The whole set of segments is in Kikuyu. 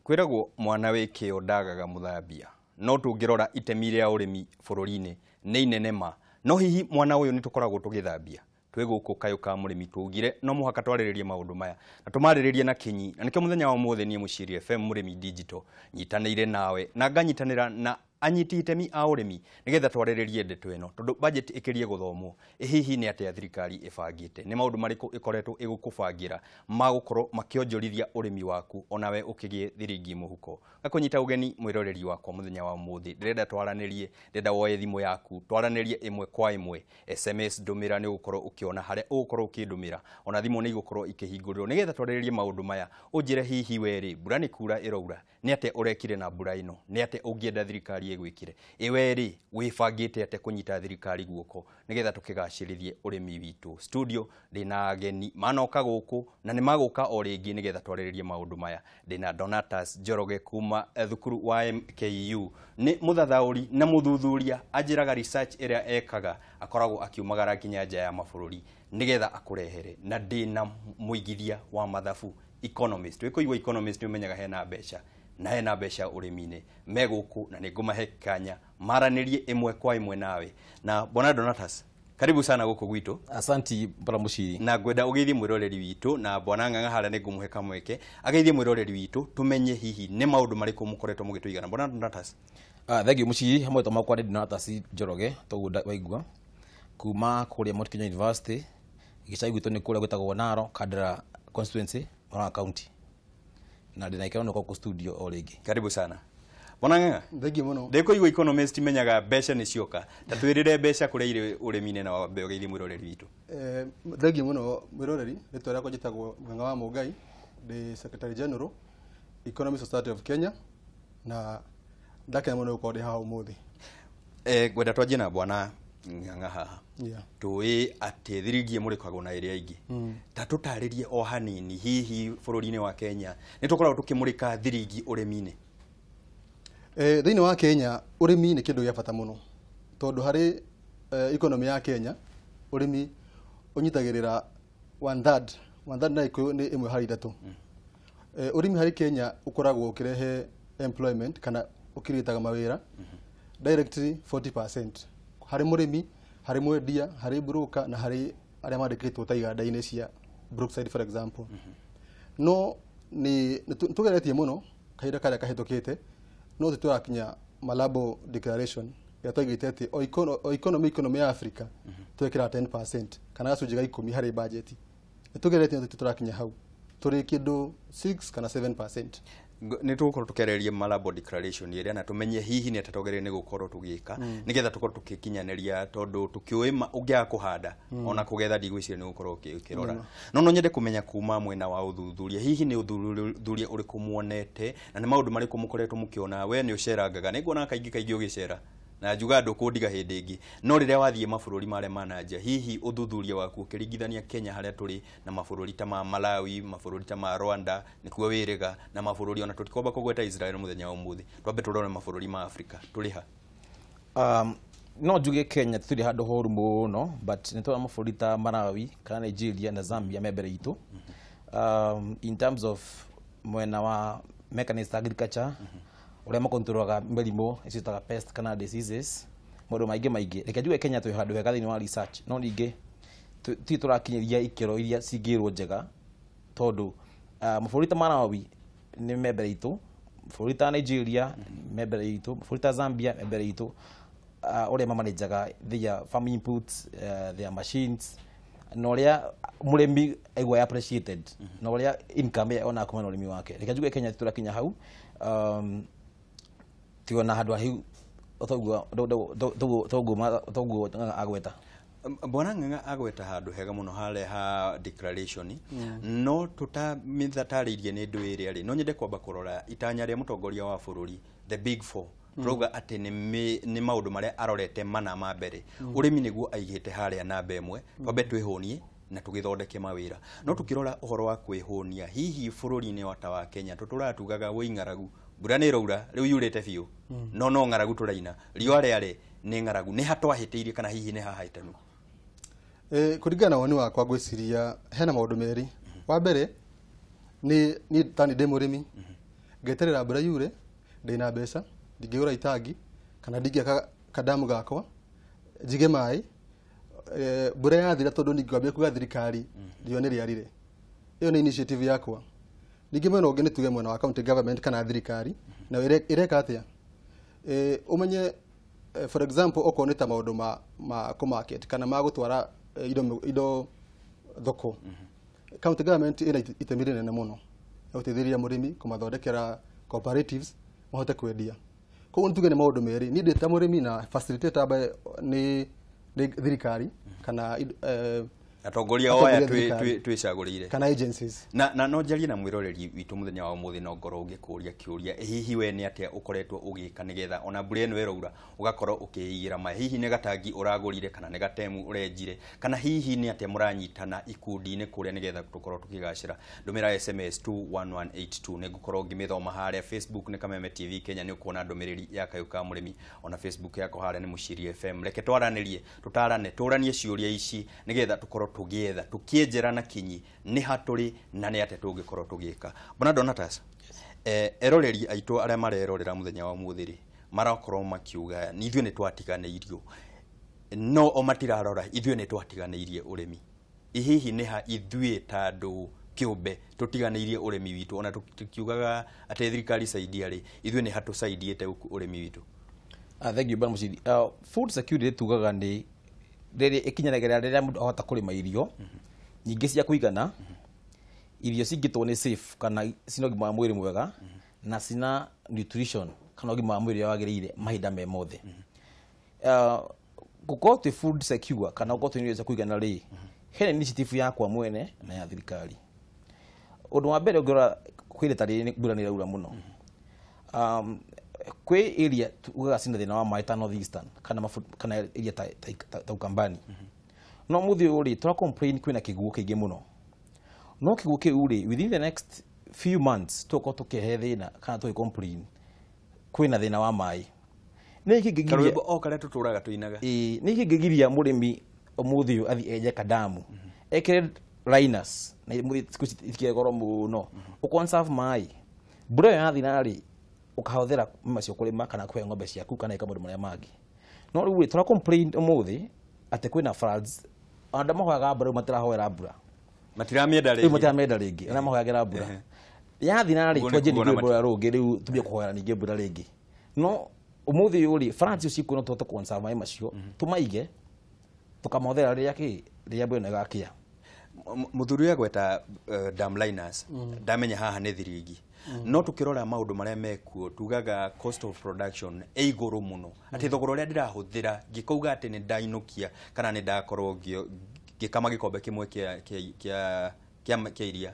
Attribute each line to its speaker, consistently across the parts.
Speaker 1: Kwĩragwo mwana wĩ kĩo ndagaga mũthambia. No tũngĩrora itemi rĩa ũrĩmi bũrũri-inĩ nĩ inene ma. No hihi mwana ũyũ nĩ tũkoragwo tũgĩthambia? Twĩ gũkũ Kayũ ka Mũrĩmi tũugire no mũhaka twarĩrĩrie maũndũ maya na tũmarĩrĩrie na kinyi, na nĩkĩo mũthenya wa ũmũthĩ niĩ Mũciiri FM Mũrĩmi Digital nyitanĩire nawe na nganyitanĩra na anyiti itemi a ũrĩmi nĩgetha twarĩrĩrie ndeto ĩno, tondũ budget ĩkĩrie gũthomwo. Ĩ hihi nĩ atĩa thirikari ĩbangĩte? Nĩ maũndũ marĩkũ ĩkoretwo ĩgũkũbangĩra ma gũkorwo makĩonjorithia ũrĩmi waku onawe ũkĩgĩe thiringi mũhuko? Ngakũnyita ũgeni mwĩroreri wakwa mũthenya wa ũmũthĩ, ndĩrenda twaranĩrie, ndĩrenda woe thimũ yaku twaranĩrie ĩmwe kwa ĩmwe. SMS ndũmĩra nĩ ũgũkorwo ũkĩona harĩa ũgũkorwo ũkĩndũmĩra, ona thimũ nĩ igũkorwo ikĩhingũrĩrwo nĩgetha twarĩrĩrie maũndũ maya. Ũnjĩre hihi we rĩ, mbura nĩ kura ĩroura, nĩ atĩa ũrekire na mbura ĩno? Nĩ atĩa ũngĩenda thirikari ĩgwĩkĩre? Ĩ we rĩ, wĩbangĩte atĩa kũnyita thirikari guoko nĩgetha tũkĩgacĩrithie ũrĩmi witũ? Studio ndĩna ageni manoka gũkũ na nĩ magũka o rĩngĩ nĩgetha twarĩrĩrie maũndũ maya. Ndĩna Donatus Njoroge kuma thukuru wa MKU, nĩ mũthathaũri na mũthuthuria. Anjĩraga research ĩrĩa ekaga akoragwo akiumagara nginya nja ya mabũrũri nĩgetha akũrehere. Na ndĩna mũigithia wa mathabu, economist. Wĩkũigua economist nĩ ũmenyaga hena mbeca, na hena mbeca ũrĩmi-inĩ. Me gũkũ na nĩ ngũmahe kanya maranĩrie ĩmwe kwa ĩmwe nawe. Na bwana Donatus, karibu sana gũkũ gwitũ.
Speaker 2: Asanti bwana Mushiri.
Speaker 1: Na ngwenda ũgeithie mwĩroreri witũ, na bwana Ng'ang'a harĩa nĩ ngũmũhe kamweke ageithie mwĩroreri witũ, tũmenye hihi nĩ maũndũ marĩkũ mũkoretwo mũgĩtũigana. Bwana Donatus.
Speaker 2: Thank you Mushiri, hamwe to makwa nĩ Donatus Njoroge, toguo waigua kuma kũrĩa Mount Kenya University. Gĩcagi gwitũ nĩ kũrĩa gwĩtagwo Naro, Kandara constituency, Murang'a County, na ndĩna ikeno nĩ gũkũ studio o rĩngĩ.
Speaker 1: Karibu sana bwana Ng'ang'a.
Speaker 3: Thengiũ mũno.
Speaker 1: Ndĩkũigua economist menyaga mbeca nĩ cioka. Ta twĩrĩre mbeca kũrĩa irĩ ũrĩmi-inĩ na wambe ũgeithie mwĩroreri witũ.
Speaker 3: Thengiũ mũno mwĩroreri. Rĩtwa rĩakwa njĩtagwo Ng'ang'a wa Mũngai, ndĩ Secretary General, Economic Society of Kenya, na ndakena mũno gũkorwo ndĩ haha ũmũthĩ.
Speaker 1: Ngwenda twanjie na bwana Ng'ang'a haha. Tũĩ atĩ thiringi ĩmũrĩkagwo na ĩrĩa ĩngĩ. Ta tũtarĩrie o hanini, hihi bũrũri-inĩ wa Kenya nĩ tũkoragwo tũkĩmũrĩka thiringi ũrĩmi-inĩ?
Speaker 3: Thĩinĩ wa Kenya ũrĩmi nĩ kĩndũ gĩa bata mũno, tondũ harĩ economy ya Kenya ũrĩmi ũnyitagĩrĩra one third. One third na Gĩkũyũ nĩ 1/3. Ũrĩmi harĩ Kenya ũkoragwo ũkĩrehe employment kana ũkĩrĩtaga mawĩra directly 40% harĩ mũrĩmi, harĩ mwendia, harĩ broker na harĩ arĩa mandĩkĩtwo ta iganda-inĩ cia Brookside, for example. No nĩ tũgeretie mũno kahinda karĩa kahĩtũkĩte, no tũtũrakinya Malabo Declaration ĩrĩa twaigĩte atĩ o economy ya Africa twekĩra 10% kana gacunjĩ ga 10 harĩ budget. Nĩ tũgeretie no tũtũrakinya hau, tũrĩ kĩndũ 6 kana 7%.
Speaker 1: Nĩ tũgũkorwo tũkĩarĩrĩria Malabo Declaration ĩrĩa na tũmenye hihi nĩ atĩa twagĩrĩire nĩ gũkorwo tũgĩka nĩgetha tũkorwo tũgĩkinyanĩria, tondũ tũkĩũĩ ũngĩaga kũhanda ona kũgetha ndigwĩciria nĩ ũgũkorwo ũkĩrora. No nyende kũmenya kuma mwena wa ũthuthuria, hihi nĩ ũthuthuria ũrĩkũ muonete na nĩ maũndũ marĩkũ mũkoretwo mũkĩona? We nĩ ũcerangaga, nĩ nguona kaingĩ kaingĩ ũgĩcera na njuga ndũkũndiga hĩndĩ ĩngĩ, no rĩrĩa wathiĩ mabũrũri marĩa ma na nja, hihi ũthuthuria waku ũkĩringithania Kenya harĩa tũrĩ na mabũrũri ta ma Malawi, mabũrũri ta ma Rwanda nĩkuo wĩrĩga, na mabũrũri ona tũtikwamba kũgweta Israel mũthenya wa ũmũthĩ, twambe tũrore mabũrũri ma Afrika, tũrĩ ha?
Speaker 2: No njuge Kenya tũtirĩ handũ horu mũno, but nĩ tũrona mabũrũri ta Malawi kana Nigeria na Zambia me mbere itũ in terms of mwena wa mechanized agriculture, ũrĩa makontrolaga mĩrimũ icio ĩtaga pest kana diseases, maũndũ maingĩ maingĩ. Reke njuge Kenya twĩ handũ hega thĩinĩ wa research, no ningĩ ti tũrakinyĩria ikĩro iria cingĩrwo njega, tondũ mabũrũri ta Malawi nĩ me mbere itũ, bũrũri ta Nigeria me mbere itũ, bũrũri ta Zambia me mbere itũ, ũrĩa mamanajaga their farm inputs, their machines, na ũrĩa mũrĩmi aigua appreciated na ũrĩa income ĩyo ona kuma na ũrĩmi wake. Reke njuge Kenya tũrakinya hau, tiona handũ hahiu toguo agweta.
Speaker 1: Bwana Ng'ang'a agweta handũ hega mũno harĩa ha declaration, no tũtamĩthatarĩirie nĩ ndũ ĩrĩa rĩ, no nyende kwamba kũrora itanya rĩa mũtongoria wa bũrũri, the big four. Turauga atĩ nĩ maũndũ marĩa arorete mana ma mbere, ũrĩmi nĩguo aigĩte harĩa namba 1, twambe twĩhũnie na tũgĩthondeke mawĩra. No tũkĩrora ũhoro wa kwĩhũnia, hihi bũrũri-inĩ wa ta wa Kenya tũtũraga tugaga wĩ ng'aragu, mbura nĩ ĩraura rĩu yurĩte biũ, no ng'aragu tũraina, riũa rĩarĩ nĩ ng'aragu, nĩ hatwahĩtĩirie kana hihi nĩ hahĩtanu?
Speaker 3: Kũringana na woni wakwa, ngwĩciria hena maũndũ merĩ. Wa mbere nĩ niĩ tani ndĩ mũrĩmi Ngeterera mbura yure, ndĩna mbeca, ndingĩgũra itangi kana ndingĩaka kadamu gakwa njige maĩ, mbura yathira tondũ ningĩambia kuga thirikari riũa nĩ rĩarire. Ĩyo nĩ initiative yakwa. Ningĩ mwena ũngĩ nĩ tuge mwena wa county government kana thirikari nayo ĩreka atĩa? Ũmenye for example okorwo nĩ ta maũndũ ma kũ-market kana ma gũtwara indo thoko, county government ĩna itemi rĩnene mũno ya gũteithĩrĩria mũrĩmi kũmathondekera cooperatives mahote kwendia. Koguo nĩ tuge nĩ maũndũ merĩ, niĩ ndĩ ta mũrĩmi na facilitator ambaye nĩ thirikari kana
Speaker 1: atongoria o aya twĩcagũrĩire
Speaker 3: kana agencies.
Speaker 1: Na no njarie na mwĩroreri witũ mũthenya wa ũmũthĩ no ngorwo ũngĩkũria kĩũria, hihi we nĩ atĩa ũkoretwo ũgĩka nĩgetha ona mbura ĩno ĩraura ũgakorwo ũkĩigĩra maĩ? Hihi nĩ gatangi ũragũrire kana nĩ gatemu ũrenjire, kana hihi nĩ atĩa mũranyitana ikundi-inĩ kũrĩa nĩgetha tũkorwo tũkĩgacĩra? Ndũmĩra SMS 21182 nĩ ngũkorwo ngĩmĩthoma harĩa Facebook nĩ Kameme TV Kenya, nĩ ũkuona ndũmĩrĩri ya Kayũ ka Mũrĩmi, ona Facebook yakwa harĩa nĩ Mũciiri FM. Reke twaranĩrie, tũtarane, tũranie ciũria ici nĩgetha tũkorwo tũgĩetha tũkĩenjera na kinyi nĩ hatũrĩ na nĩ atĩa tũngĩkorwo tũgĩka. Bwana Donatus, eroreri aitũ arĩa marerorera mũthenya wa ũmũthĩ rĩ, marakorwo makiuga nĩ ithuĩ nĩ twatiganĩirio, no o matirarora ithuĩ nĩ twatiganĩirie ũrĩmi. Hihi nĩ ha ithuĩ ta andũ kĩũmbe tũtiganĩirie ũrĩmi witũ? Ona tũkiugaga atĩ thirikari saidia rĩ, ithuĩ nĩ hatũcaidiĩte ũrĩmi witũ?
Speaker 2: Thank you Bwana Mũciiri. Food security tugaga nĩ rĩrĩa ĩkinyanagĩra rĩrĩa mũndũ ahota kũrĩma irio nyingĩ cia kũigana, irio cingĩtwo nĩ safe kana cina ũgima wa mwĩrĩ mwega na cina nutrition kana ũgima wa mwĩrĩ wagĩrĩire mahinda me mothe. Gũkorwo twĩ food secure kana gũkorwo twĩ irio cia kũigana rĩ, hena initiative yakwa mwene na ya thirikari. Ũndũ wa mbere ũngĩrora kwĩ rita rĩrĩ mbura nĩ ĩraura mũno, kwĩ area tugaga cina thĩna wa maĩ ta North Eastern kana area ta Ukambani. No mũthĩ ũyũ rĩ, tũra complain kwĩna kĩguũ kĩingĩ mũno, no kĩguũ kĩu rĩ, within the next few months tũgũkorwo tũkĩhe thĩna kana tũgĩ complain kwĩna thĩna wa maĩ. Nĩ kĩngĩgiria
Speaker 1: karwĩmbo o karĩa tũtũraga tũinaga.
Speaker 2: Nĩ kĩngĩgiria mũrĩmi ũmũthĩ ũyũ athiĩ enje kadamu ekĩre liners na mũthĩ thikũ ici itikĩrĩ goro mũno, ũconserve maĩ, mbura ĩyo yathira rĩ, ũkahũthĩra macio kũrĩma kana kũhe ng'ombe ciaku kana ĩka maũndũ marĩa mangĩ. No rĩu rĩ, tũra complain ũmũthĩ atĩ kwĩna floods, andũ mahoyaga mbura rĩu matirahoera mbura,
Speaker 1: matiramĩenda
Speaker 2: rĩu
Speaker 1: rĩngĩ,
Speaker 2: matiramĩenda rĩngĩ, arĩa mahoyagĩra mbura yathira rĩ, twanjie ningĩ mbura rũngĩ, rĩu tũmbie kũhoera ningĩ mbura rĩngĩ. No ũmũthĩ ũyũ rĩ, floods icio cikuo no tũhote kũconserve maĩ macio tũmaige tũkamahũthĩra rĩrĩa kĩ rĩrĩa mbura ĩno ĩgakĩa.
Speaker 1: Mũthuri agweta dam liners, ndamenya haha nĩ thiringi, no tukirora maũndũ marĩa mekuo tugaga cost of production ĩ igũrũ mũno, atĩ thogora ũrĩa ndĩrahũthĩra ngĩkauga atĩ nĩ ndainũkia kana nĩ ndakorwo ngĩkama gĩkombe kĩmwe kĩa iria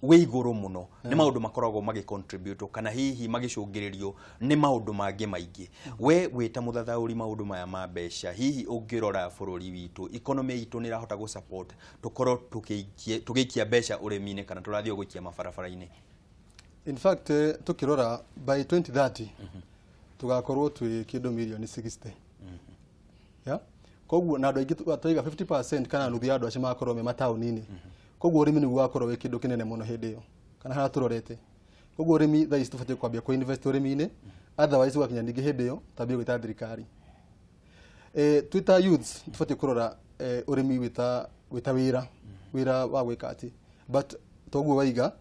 Speaker 1: wĩ igũrũ mũno. Nĩ maũndũ makoragwo magĩ-contribute kana hihi magĩcũngĩrĩrio nĩ maũndũ mangĩ maingĩ. We wĩ ta mũthathaũri maũndũ maya ma mbeca, hihi ũngĩrora bũrũri witũ, economy itũ nĩ ĩrahota gũ support tũkorwo tũgĩikia mbeca ũrĩmi-inĩ kana tũrathiĩ gũikia mabarabara-inĩ?
Speaker 3: In fact, tukirora by 2030 tugakorwo twĩ kĩndũ mirioni 60. Yeah? Koguo na andũ aingĩ twaiga 50% kana nuthu ya andũ acio magakorwo me mataũni-inĩ. Koguo ũrĩmi nĩguo wakorwo wĩ kĩndũ kĩnene mũno hĩndĩ ĩyo kana harĩa tũrorete. Koguo ũrĩmi thaa ici tũbatiĩ kwambia kũ invest ũrĩmi-inĩ, otherwise gwakinya ningĩ hĩndĩ ĩyo twambie gwĩta thirikari. Twĩ ta youths tũbatiĩ kũrora ũrĩmi wĩ ta wĩra wa gwĩka atĩ, but toguo waiga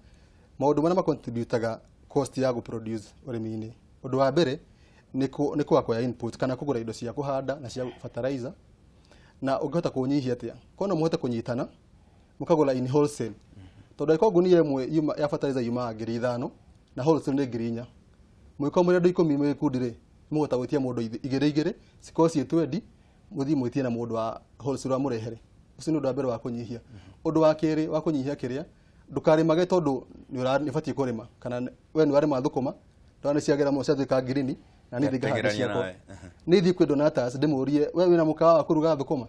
Speaker 3: maũndũ marĩa macontributaga cost ya gũproduce ũrĩmi-inĩ, ũndũ wa mbere nĩ kũ acquire input kana kũgũra indo cia kũhanda na cia fertilizer. Na ũngĩhota kũnyihia atĩa? Korwo no mũhote kũnyitana mũkagũra in wholesale, tondũ angĩkorwo ngunia ĩmwe ya fertilizer yumaga 5,000 na wholesale nĩ 4,000, mũngĩkorwo mũrĩ andũ 10 mwĩ gĩkundi rĩ, mũhota gwĩtia mũndũ igĩrĩ igĩrĩ cikorwo ciĩ 20, mũthiĩ mwĩtie na mũndũ wa wholesale amũrehere. Ũcio nĩ ũndũ wa mbere wa kũnyihia. Ũndũ wa kerĩ wa kũnyihia kĩrĩa, ndũkarĩmage tondũ nĩ ũbatiĩ kũrĩma, kana we nĩ warĩma thũkũma ndona nĩ ciagĩra mũno ciatuĩka ngirini na niĩ thiĩ ngahande ciakwa. Niĩ thiĩ kwĩ Donatus ndĩmũrie, we wĩna mũkawa wa kũruga thũkũma,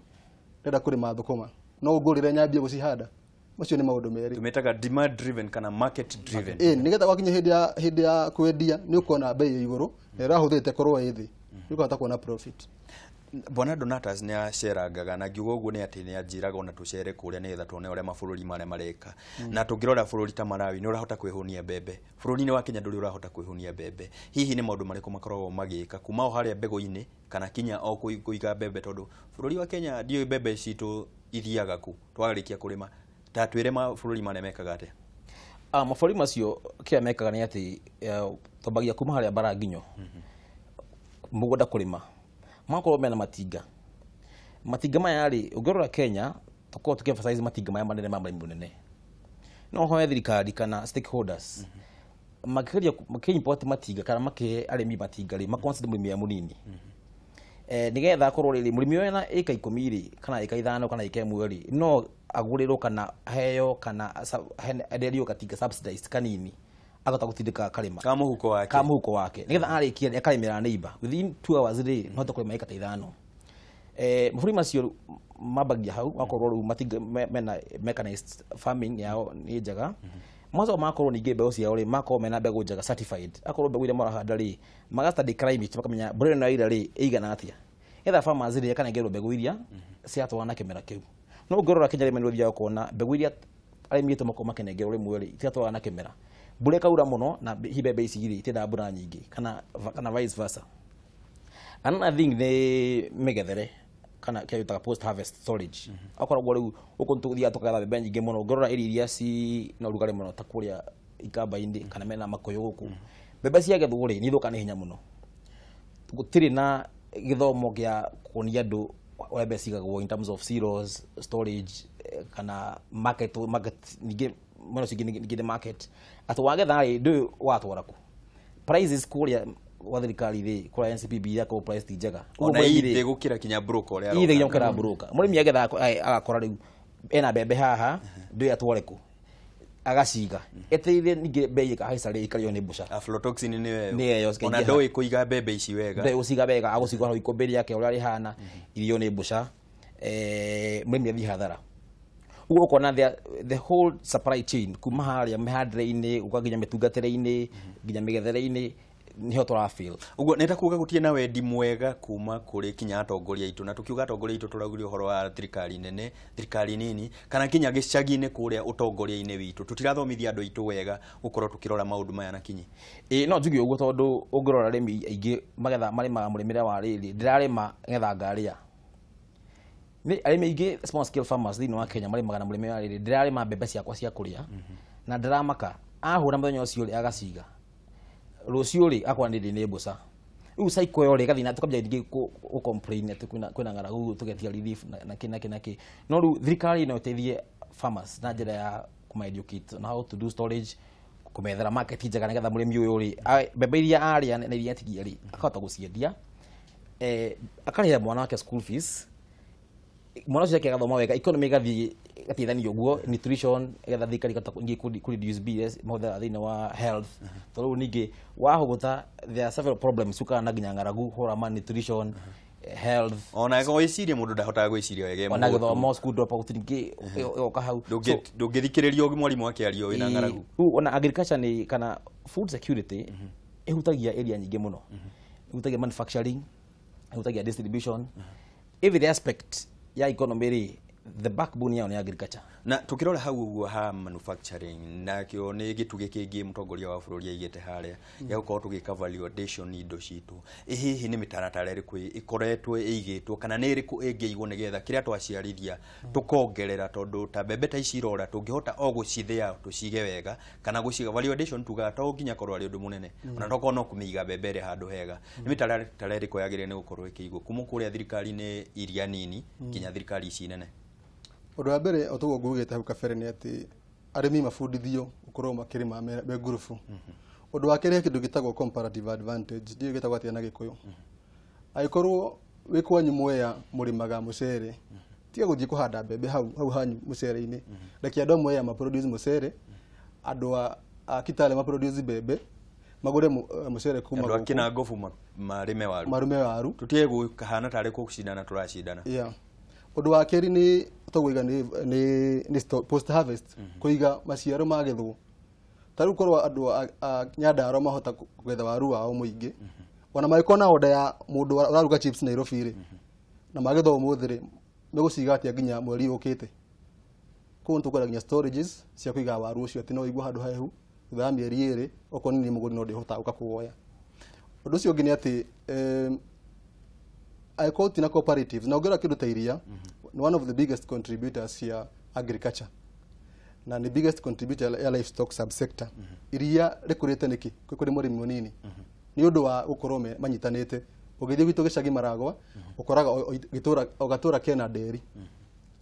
Speaker 3: ndĩrenda kũrĩma thũkũma, no ũngũrĩre nyambie gũcihanda? Macio nĩ maũndũ merĩ
Speaker 1: tũmĩtaga demand driven kana market driven.
Speaker 3: Nĩgetha gwakinya hĩndĩ ya kwendia nĩ ũkuona bei ĩ igũrũ na ĩrahũthĩrĩte korwo ĩ thĩ, nĩ ũkũhota kuona profit.
Speaker 1: Bwana Donatus nĩ acerangaga na ngiuga ũguo nĩ atĩ nĩ anjĩraga ona tũcere kũrĩa nĩgetha tuone ũrĩa mabũrũri marĩa mareka. Na tũngĩrora bũrũri ta Malawi nĩ ũrahota kwĩhũnia mbembe, bũrũri-inĩ wa Kenya ndũrĩ ũrahota kwĩhũnia mbembe. Hihi nĩ maũndũ marĩkũ makoragwo magĩka kuma o harĩa mbegũ-inĩ kana kinya o kũiga mbembe, tondũ bũrũri wa Kenya ndiũĩ mbembe citũ ithiaga kũ twarĩkia kũrĩma. Ta twĩre mabũrũri marĩa mekaga atĩa?
Speaker 2: Mabũrũri macio kĩrĩa mekaga nĩ atĩ twambagia kuma harĩa mbara nginyo mũgũnda kũrĩma, magakorwo mena matinga. Matinga maya rĩ, ũngĩrora Kenya tũkorwo tũkĩ emphasize matinga maya manene ma mũrĩmi mũnene. No hoe thirikari kana stakeholders makĩgeria makĩ import matinga kana makĩhe arĩmi matinga rĩ, ma consider mũrĩmi ũrĩa mũnini, nĩgetha akorwo rĩrĩ mũrĩmi ũrĩa ena ĩka 10 rĩ, kana ĩka 5 kana ĩka 1 rĩ, no agũrĩrwo kana aheo kana enderio gatinga subsidized kanini agahota gũtindĩka karĩma
Speaker 1: ka mũhuko wake,
Speaker 2: ka mũhuko wake, nĩgetha arĩkia akarĩmĩra neighbor within 2 hours rĩ, no ahote kũrĩma ĩka ta 5. Mabũrũri macio mambagia hau, makorwo rĩu matinga mena mechanized farming yao nĩ njega. Macoka makorwo ningĩ mbegũ ciao rĩ, makorwo mena mbegũ njega certified. Akorwo mbegũ iria marahanda rĩ, maga study climate, makamenya mbura ĩno yaura rĩ ĩigana atĩa, nĩgetha farmers rĩ akanengerwo mbegũ iria ciatwarana na kĩmera kĩu. No ũngĩrora Kenya rĩmwe nĩ ũthiaga ũkona mbegũ iria arĩmi aitũ makorwo makĩnengerwo rĩmwe rĩ, itiratwarana na kĩmera. Mbura ĩkaura mũno na hihi mbembe ici rĩ itiendaga mbura nyingĩ, kana vice versa. Another thing nĩ mĩgethere kana kĩrĩa gĩtaga post harvest storage. Akoragwo rĩu gũkũ tũthiaga tũkagetha mbembe nyingĩ mũno, ũngĩrora area iria ci na ũrugarĩ mũno ta kũrĩa Ikamba-inĩ kana mena Makũyũ gũkũ, mbembe ciagethwo rĩ nĩ ithũkaga nĩ hinya mũno. Gũtirĩ na gĩthomo gĩa kuonia andũ ũrĩa mbembe cigagwo in terms of silos, storage, kana market, ningĩ mũno cingĩ ningĩ nĩ market. Atĩ wagetha rĩ ndũĩ watwara kũ. Prices kũrĩa gwa thirikari rĩ, kũrĩa NCPB yakorwo price ti njega.
Speaker 1: Ona ithĩ gũkĩra kinya broker ũrĩa
Speaker 2: aroka. Ithĩ nginya gũkĩra broker. Mũrĩmi agetha agakora rĩu ena mbembe haha, ndũĩ atware kũ. Agaciga. Etereire ningĩ mbei ĩkahaica rĩ, ĩkarĩo nĩ mbũca.
Speaker 1: Aflatoxin nĩ eyo.
Speaker 2: Nĩ eyo,
Speaker 1: Ona
Speaker 2: cikaingĩha.
Speaker 1: ndũĩ kũiga mbembe ici wega.
Speaker 2: Ndũĩ gũciga wega, agũcigua hau ikũmbĩ rĩake ũrĩa rĩhana, irio nĩ mbũca. Mũrĩmi athiĩ hathara. Ũguo ũkona the whole supply chain kuma harĩa mĩhandĩre-inĩ gũka nginya mĩtungatĩre-inĩ nginya mĩgethere-inĩ nĩho tũra fail.
Speaker 1: Ũguo nĩ ta kuga gũtirĩ na wendi mwega kuma kũrĩ kinya atongoria aitũ, na tũkiuga atongoria aitũ tũraugire ũhoro wa thirikari nene, thirikari nini, kana kinya gĩcagi-inĩ kũrĩa ũtongoria-inĩ witũ. Tũtirathomithia andũ aitũ wega gũkorwo tũkĩrora maũndũ maya na kinyi.
Speaker 2: No njuge ũguo tondũ ũngĩrora arĩmi aingĩ magetha marĩmaga mũrĩmĩre wa rĩrĩ, ndĩrarĩma nĩgetha ngarĩa. Nĩ arĩmi aingĩ small scale farmers thĩinĩ wa Kenya marĩmaga na mũrĩmĩre wa rĩrĩ, ndĩrarĩma mbembe ciakwa cia kũrĩa na ndĩramaka, ahũra mũthenya ũcio rĩ agaciga, rũciũ rĩ akora nĩ nĩ mbũca. Rĩu cycle ĩyo rĩ ĩgathiĩ na tũkambia ningĩ gũ complain atĩ kwĩna ng'aragu, tũgetia relief na kĩ na kĩ na kĩ. No rĩu thirikari no ĩteithie farmers na njĩra ya kũma educate on how to do storage, kũmethera market njega nĩgetha mũrĩmi ũyũ rĩ, mbembe iria arĩa na iria atigia rĩ, akahota gũciendia, akarĩhĩra mwana wake school fees, mwana ũcio ake agathoma wega, economy ĩgathiĩ ĩgateithania ũguo, nutrition, ĩgatha thirikari ĩkahota ningĩ kũ reduce bills mahũthĩraga thĩinĩ wa health. Tondũ rĩu ningĩ wahũgũta there are several problems ciũkaga na nginya ng'aragu, ũhoro wa malnutrition, health.
Speaker 1: Ona gwĩciria mũndũ ndahotaga gwĩciria wega e
Speaker 2: Ona
Speaker 1: mũgũtu.
Speaker 2: gĩthomo, school dropout ningĩ ĩgoka hau.
Speaker 1: Ndũngĩthikĩrĩria mwarimũ akĩaria wĩna ng'aragu.
Speaker 2: Rĩu ona agriculture nĩ kana food security ĩhutagia area nyingĩ mũno. Ĩhutagia manufacturing, ĩhutagia distribution, every aspect ya economy rĩ, the backbone yao nĩ agriculture.
Speaker 1: Na tukirora hau ũguo ha manufacturing, nakĩo nĩ gĩtugĩ kĩngĩ mũtongoria wa bũrũri aigĩte harĩa gĩa gũkorwo tũgĩka value addition indo citũ. Ĩ hihi nĩ mĩtaratara ĩrĩkũ ĩkoretwo ĩigĩtwo kana nĩ ĩrĩkũ ĩngĩigwo nĩgetha kĩrĩa twaciarithia tũkongerera, tondũ ta mbembe ta ici irora tũngĩhota o gũcithĩa tũcige wega kana gũciga value addition tugaga to nginya korwo arĩ ũndũ mũnene, ona tokorwo no kũmĩiga mbembe ĩrĩ handũ hega. Nĩ mĩtaratara ĩrĩkũ yagĩrĩire nĩ gũkorwo ĩkĩigwo kuma kũrĩa thirikari-inĩ iria nini nginya thirikari ici nene?
Speaker 3: Ũndũ wa mbere o toguo ngugĩte hau kabere nĩ atĩ arĩmi mabundithio gũkorwo makĩrĩma me ngurubu. Ũndũ wa kerĩ he kĩndũ gĩtagwo comparative advantage, ndiũĩ gĩtagwo atĩa na Gĩkũyũ. Angĩkorwo wĩ kwanyu Mwea mũrĩmaga mũcere, tiga gũthiĩ kũhanda mbembe hau hanyu mũcere-inĩ. Reke andũ a Mwea ma produce mũcere, andũ a Kitale ma produce mbembe, magũre mũcere kuma
Speaker 1: Andũ a
Speaker 3: gũkũ.
Speaker 1: Kinangobu marĩme waru.
Speaker 3: Marĩme waru.
Speaker 1: Tũtige gũkahana tarĩ gũcindana tũracindana.
Speaker 3: Ũndũ wa kerĩ nĩ tũgũiga nĩ post harvest, kũiga maciaro magethwo. Ta rĩu korwo andũ a Nyandarua mahota kũgetha waru wao mũingĩ, ona mangĩkorwo na order ya mũndũ ũraruga chips Nairobi rĩ, Na magetha ũmũthĩ rĩ, megũciga atĩa nginya mweri ũkĩte? Koguo nĩtũkwenda nginya storages cia kũiga waru ũcio, atĩ no ũigwo handũ hehu thutha wa mĩeri 2, okorwo nĩ mũgũri no ndĩhota gũka kũwoya. Ũndũ ũcio ũngĩ nĩ atĩ angĩkorwo tina cooperatives, na ũngĩrora kĩndũ ta iria, ni one of the biggest contributors cia agriculture na nĩ biggest contributor ya livestock subsector. Iria rĩkũrĩte nĩkĩ kũrĩ mũrĩmi mũnini? Nĩ ũndũ wa gũkorwo manyitanĩte. Ũgĩthiĩ gwitũ gĩcagi Maragwa, ũkoraga o gatũra kena nderi,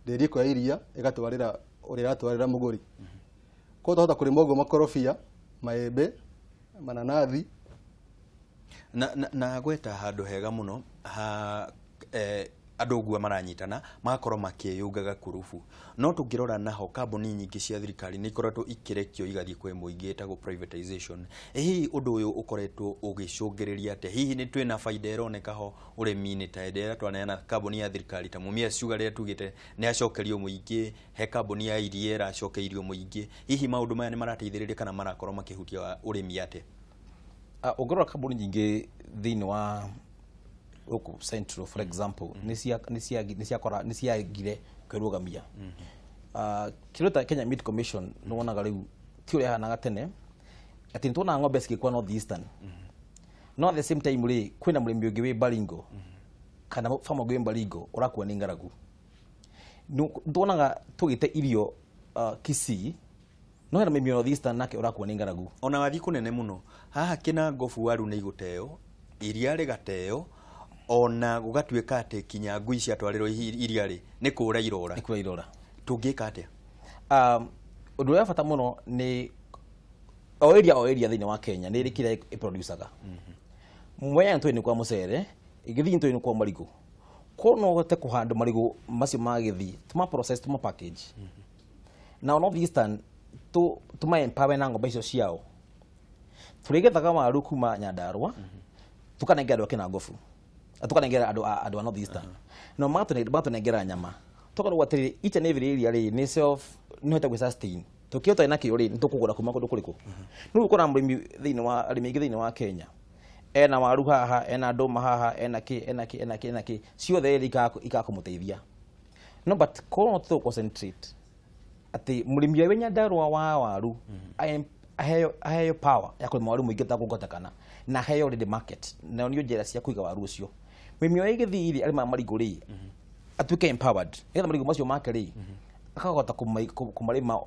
Speaker 3: nderi ĩkoya iria ĩgatwarĩra ũrĩa ĩratwarĩra mũgũri. Koguo twahota kũrĩma ũguo makorobia, maembe, mananathi.
Speaker 1: Na gweta handũ hega mũno ha andũ ũguo maranyitana magakorwo makĩyũnga gakurubu. No tũngĩrora naho kambuni nyingĩ cia thirikari nĩ ikoretwo ikĩrekio igathiĩ kwĩ mũingĩ, ĩtagwo privatization. Hihi ũndũ ũyũ ũkoretwo ũgĩcũngĩrĩria atĩa? Hihi nĩ twĩna baida ĩroneka ho ũrĩmi-inĩ ta hĩndĩ ĩrĩa twaneana kambuni ya thirikari ta Mumias Sugar rĩrĩa tugĩte nĩ yacokerio mũingĩ, he kambuni ya iria ĩracokeirio mũingĩ. Hihi maũndũ maya nĩ marateithĩrĩria kana marakorwo makĩhutia ũrĩmi atĩa?
Speaker 2: Ũngĩrora kambuni nyingĩ thĩinĩ wa gũkũ Central, for example, nĩ ciagire kwĩrũgamia. Kĩndũ ta Kenya Meat Commission nĩ wonaga rĩu ti ũrĩa yahanaga tene, atĩ nĩ tuonaga ng'ombe cigĩkua North Eastern, no at the same time rĩ, kwĩna mũrĩmi ũngĩ wĩ Baringo kana farmer ũngĩ wĩ Baringo ũrakua nĩ ng'aragu. Nĩ tuonaga tũgĩte irio Kisii, no hena mũrĩmi wa North Eastern nake ũrakua nĩ ng'aragu.
Speaker 1: Ona wathiĩ kũnene mũno haha Kĩnangobu, waru nĩ igũteo, iria rĩgateo, ona gũgatuĩka atĩ kinya ngui ciatwarĩrwo iria rĩ, nĩ kũra irora.
Speaker 2: Nĩ kũra irora.
Speaker 1: Tũngĩka atĩa?
Speaker 2: Ũndũ ũrĩa wa bata mũno nĩ o area thĩinĩ wa Kenya nĩ ĩrĩ kĩrĩa ĩproducaga. Mwea nĩ kwa mũcere, Gĩthii nĩ kwa marigũ. Koguo no ũhote kũhanda marigũ macio ma Gĩthii, tũma process, tũma package. Na North Eastern tũma empower na ng'ombe icio ciao. Tũrĩgethaga waru kuma Nyandarua, tũkanengera andũ a Kĩnangobu, tũkanengera andũ a North Eastern. No magatũnengera nyama. Tũkarauga atĩrĩrĩ, each and every area rĩ, nĩ self nĩ hote gwĩ sustain. Tũkĩhota nakĩo rĩ, nĩ tũkũgũra kuma kũndũ kũrĩkũ? Rĩu ũkoraga mũrĩmi thĩinĩ wa arĩmi aingĩ thĩinĩ wa Kenya ena waru haha, ena ndũma haha, ena kĩ, ena kĩ, ena kĩ, ena kĩ, ciothe rĩ ikaga kũmũteithia. No but korwo no tũ concentrate atĩ mũrĩmi ũrĩa wĩ Nyandarua wa waru aheo power ya kũrĩma waru mũingĩ ũtakũgotekana na aheo ready market, nayo nĩyo njĩra cia kũiga waru ũcio. Mũrĩmi ũrĩa wĩ Gĩthii rĩ, arĩmaga marigũ rĩ, atuĩke empowered nĩgetha marigũ macio make rĩ, akahota kũmarĩma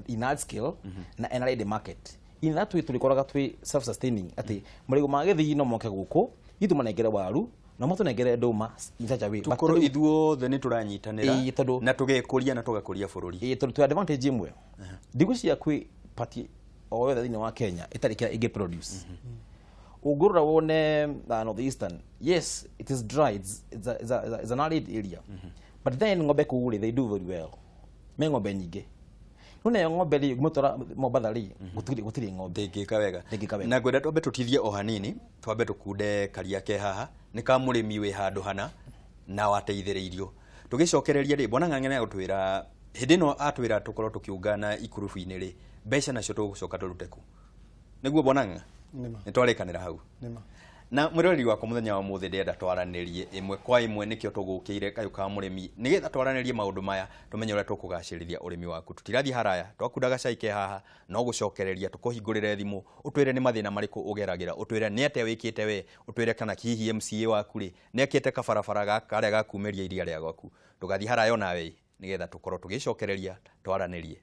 Speaker 2: in large scale na ena ready market. In that way tũrĩkoraga twĩ self sustaining, atĩ marigũ ma Gĩthii no moke gũkũ, ithuĩ tũmanengere waru na matũnengere ndũma in such a way. But
Speaker 1: Tũkorwo ithuothe nĩ tũranyitanĩra
Speaker 2: Ĩĩ,
Speaker 1: na tũgekũria na tũgakũria bũrũri.
Speaker 2: Ĩĩ, tondũ twĩ advantage ĩmwe, ndigwĩciria kwĩ party o yothe thĩinĩ wa Kenya ĩtarĩ kĩrĩa ĩngĩ produce. Ũngĩrora wone North Eastern, yes, it is dry, it's an arid area, but then ng'ombe kũu rĩ, they do very well, me ng'ombe nyingĩ. No nayo ng'ombe rĩ, ũngĩmĩtwara Mombatha rĩ, gũtirĩ ng'ombe.
Speaker 1: Ndĩngĩka wega.
Speaker 2: Ndĩngĩka wega.
Speaker 1: Na ngwenda twambe tũtithie o hanini, twambe tũkunde karia ke haha nĩ ka mũrĩmi wĩ handũ hana na wateithĩrĩirio. Tũgĩcokereria rĩ, bwana Ng'ang'a nĩagũtwĩra hĩndĩ ĩno atwĩra tũkorwo tũkĩũngana ikurubu-inĩ rĩ, mbeca nacio tũgũcoka tũrute kũ? Nĩguo bwana Ng'ang'a?
Speaker 3: Nĩma.
Speaker 1: Nĩ twarĩkanĩra hau.
Speaker 3: Nĩma.
Speaker 1: Na mwĩroreri wakwa, mũthenya wa mũthĩ ndĩrenda twaranĩrie ĩmwe kwa ĩmwe, nĩkĩo tũgũkĩire kayũ ka mũrĩmi, nĩgetha twaranĩrie maũndũ maya, tũmenye ũrĩa tũkũgacĩrithia ũrĩmi waku. Tũtirathiĩ haraya, twakunda gacai ke haha no gũcokereria tũkũhingũrĩre thimũ, ũtwĩre nĩ mathĩna marĩkũ ũgeragĩra, ũtwĩre nĩ atĩa wĩkĩte we, ũtwĩre kana hihi MCA waku rĩ nĩ akĩte kabarabara karĩa gakumĩria iria rĩa gwaku. Ndũgathiĩ haraya onawe, nĩgetha tũkorwo tũgĩcokereria twaranĩrie.